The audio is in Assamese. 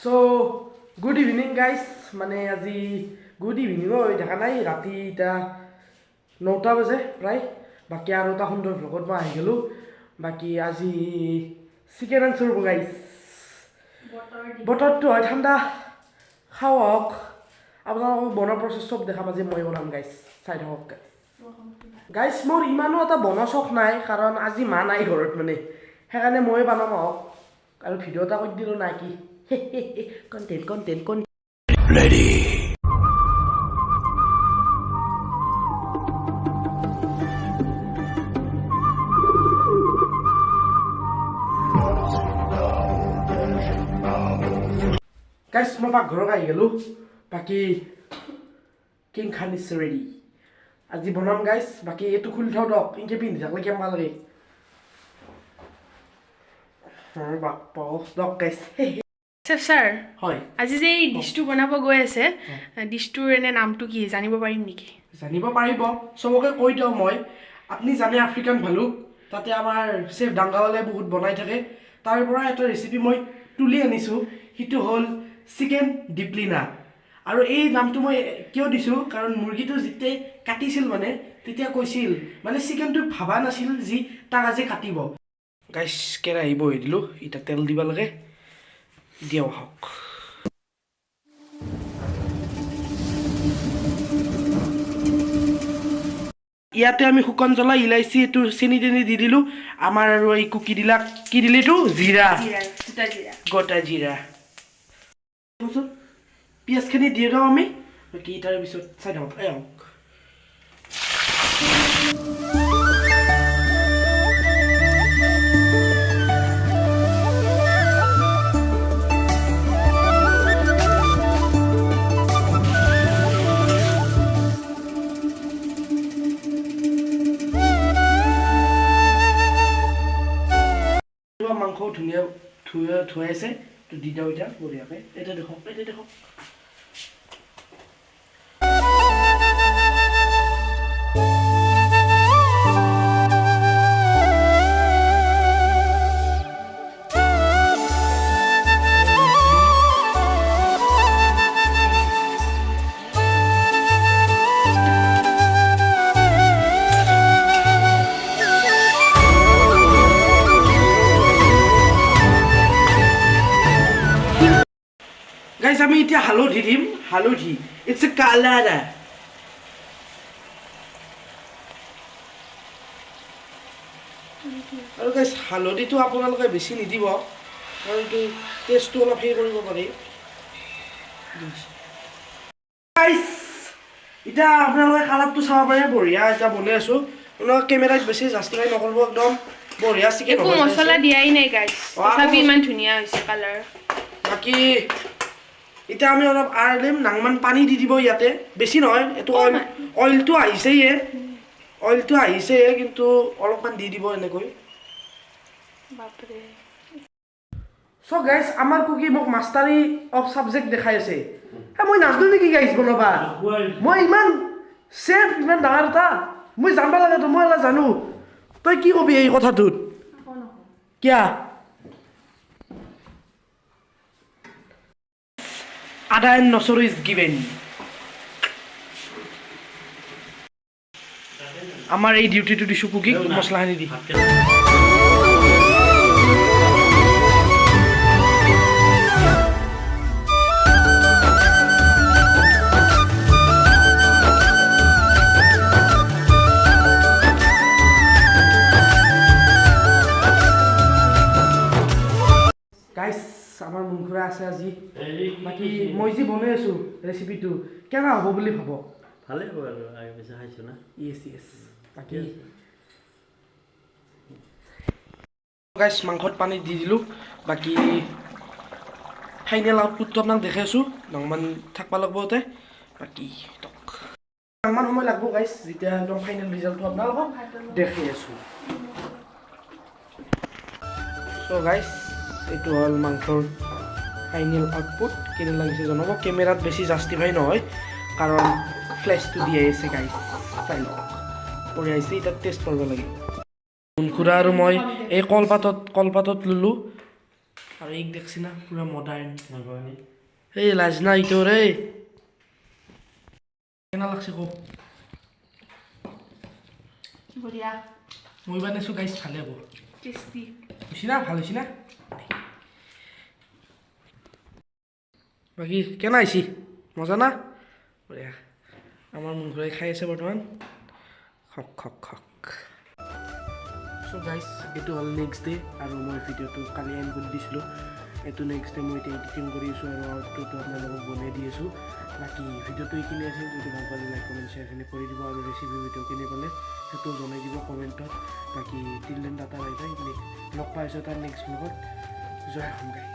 চ' গুড ইভিনিং গাইজ। মানে আজি গুড ইভিনিঙো হৈ থকা নাই, ৰাতি এতিয়া 9টা বাজে প্ৰায়। বাকী আৰু এটা সুন্দৰ ভ্লগত মই আহি গ'লোঁ। বাকী আজি চিকেন আনছোঁ ৰ'ব গাইজ। বতৰটো হয় ঠাণ্ডা, খাওক। আপোনালোকক বনোৱা প্ৰচেছ চব দেখাম, আজি মই বনাম গাইজ, চাই থাকক গাইজ। গাইজ মোৰ ইমানো এটা বনোৱা চখ নাই, কাৰণ আজি মা নাই ঘৰত, মানে সেইকাৰণে ময়ে বনাম আহক। আৰু ভিডিঅ' এটা কৰি দিলোঁ নাই কি কণ্টেণ্ট কণ্টেণ্ট কণ্টেণ্ট। গাইজ মই পাকঘৰত আহি গ'লোঁ। বাকী কিং খান is ready, আজি বনাম গাইজ। বাকী এইটো খুলি থওঁ দক, ইনকে পিন্ধি থাকিলে কেনেকুৱা লাগে বাপ দক গাইজ। ছাৰ হয়, আজি যে এই ডিছটো বনাব গৈ আছে, ডিছটোৰ এনে নামটো কি জানিব পাৰিম নেকি? জানিব পাৰিব, চবকে কৈ দিওঁ মই। আপুনি জানে আফ্ৰিকান ভালুক, তাতে আমাৰ চেফ ডাংগাৱালে বহুত বনাই থাকে। তাৰ পৰা এটা ৰেচিপি মই তুলি আনিছোঁ, সেইটো হ'ল চিকেন ডিপ্লিনা। আৰু এই নামটো মই কিয় দিছোঁ, কাৰণ মুৰ্গীটো যেতিয়া কাটিছিল মানে তেতিয়া কৈছিল, মানে চিকেনটো ভবা নাছিল যি তাক আজি কাটিব। গাইছ কেৰাহী বহি দিলোঁ, এতিয়া তেল দিব লাগে, দিওঁ আহক। ইয়াতে আমি শুকান জ্বলা, ইলাচি, এইটো চেনি তেনি দি দিলোঁ। আমাৰ আৰু এই কুকি দিলাক, কি দিলে এইটো জিৰা, গোটা জিৰা, পিঁয়াজখিনি দি দিওঁ আমি। বাকী তাৰ পিছত চাই থাকক, এই আহক। মাংস ধুনীয়া ধুৱাই আছে, দি দিওঁ এতিয়া বঢ়িয়াকৈ। এতিয়া দেখক, এতিয়া দেখক। গাইজ আমি এতিয়া হালধি দিম, হালধি, it's a colour. আৰু গাইজ হালধিটো আপোনালোকে বেছি নিদিব, কাৰণ এইটো টেষ্টটো অলপ হেৰি কৰিব পাৰি। গাইজ এতিয়া আপোনালোকে কালাৰটো চাব পাৰে, বঢ়িয়া এতিয়া বনাই আছোঁ। আপোনালোকে কেমেৰাত বেছি জাষ্টিফাই নকৰিব, একদম বঢ়িয়া চিকেন। একো মছলা দিয়াই নাই গাইজ, তথাপি ইমান ধুনীয়া হৈছে কালাৰ। বাকী এতিয়া আমি অলপ আৰ দিম, নাংমান পানী দি দিব ইয়াতে, বেছি নহয়। এইটো অইল, অইলটো আহিছেয়ে, অইলটো আহিছেয়ে, কিন্তু অলপমান দি দিব এনেকৈ। বাপৰে। চ' গাইজ আমাৰ কুকি মোক মাষ্টাৰী অফ ছাবজেক্ট দেখাই আছে। মই নাজানো নেকি গাইজ বনাবা? মই ইমান চেফ, ইমান ডাঙৰ এটা, মই জানিব লাগেতো, মই অলপ জানো। তই কি কবি এই কথাটোত? কিয়া আদা এণ্ড নচৰু is given. আমাৰ এই ডিউটিটো দিছোঁ কুকিক, মছলাখিনি দি। গাইজ আমাৰ মুনখুৰা আছে আজি। বাকী মই যি বনাই আছোঁ ৰেচিপিটো কেনে হ'ব বুলি ভাব? ভালেই হ'ব আৰু, আগে পিছে খাইছোঁ না। য়েছ য়েছ। বাকী গাইজ মাংসত পানী দি দিলোঁ। বাকী ফাইনেল আউটপুটটো আপোনাক দেখাই আছোঁ, নাংমান থাকিব লাগিব তাতে। বাকী তক নাংমান সময় লাগব গাইজ, যেতিয়া একদম ফাইনেল ৰিজাল্টটো আপোনালোকক দেখাই আছোঁ। চ' গাইজ এইটো হ'ল মাংসৰ ফাইনেল আউটপুট, কেনে লাগিছে জনাব। কেমেৰাত বেছি জাষ্টিফাই নহয়, কাৰণ ফ্লেছটো দি আহিছে গাইজ, চাই লওক কৰি আহিছে। এতিয়া টেষ্ট কৰিব লাগে। খুৰা আৰু মই এই কলপাতত ল'লোঁ। আৰু এইক দেখছি না, পূৰা মডাৰ্ণ। মাংসখিনি। এই লাজ নাই তোৰ, এই কেনে লাগছে কো? বঢ়িয়া। মই বনাইছোঁ গাইছ, ভালে হ'ব। টেষ্টি। হৈছে না, ভাল হৈছে না? বাকী কেনে আহিছি, মজা না? বঢ়িয়া। আমাৰ মোৰ ঘূৰাই খাই আছে বৰ্তমান। খক খক খক। চ' গাইছ, এইটো হ'ল নেক্সট ডে আৰু মই ভিডিঅ'টো কালি এণ্ড কৰি দিছিলোঁ। এইটো নেক্সট ডে, মই এতিয়া এডিটিং কৰি আছোঁ আৰু আউটটোতো আপোনালোকক বনাই দি আছোঁ। বাকী ভিডিঅ'টো এইখিনি আছিল। যদি ভাল পালে লাইক, কমেণ্ট, শ্বেয়াৰখিনি কৰি দিব আৰু ৰেচিপি ভিডিঅ' কেনে পালে সেইটো জনাই দিব কমেণ্টত। বাকী till then, tata, bye bye. লগ পাই আছোঁ তাৰ নেক্সট ব্লগত। জয় অসম গাইছ।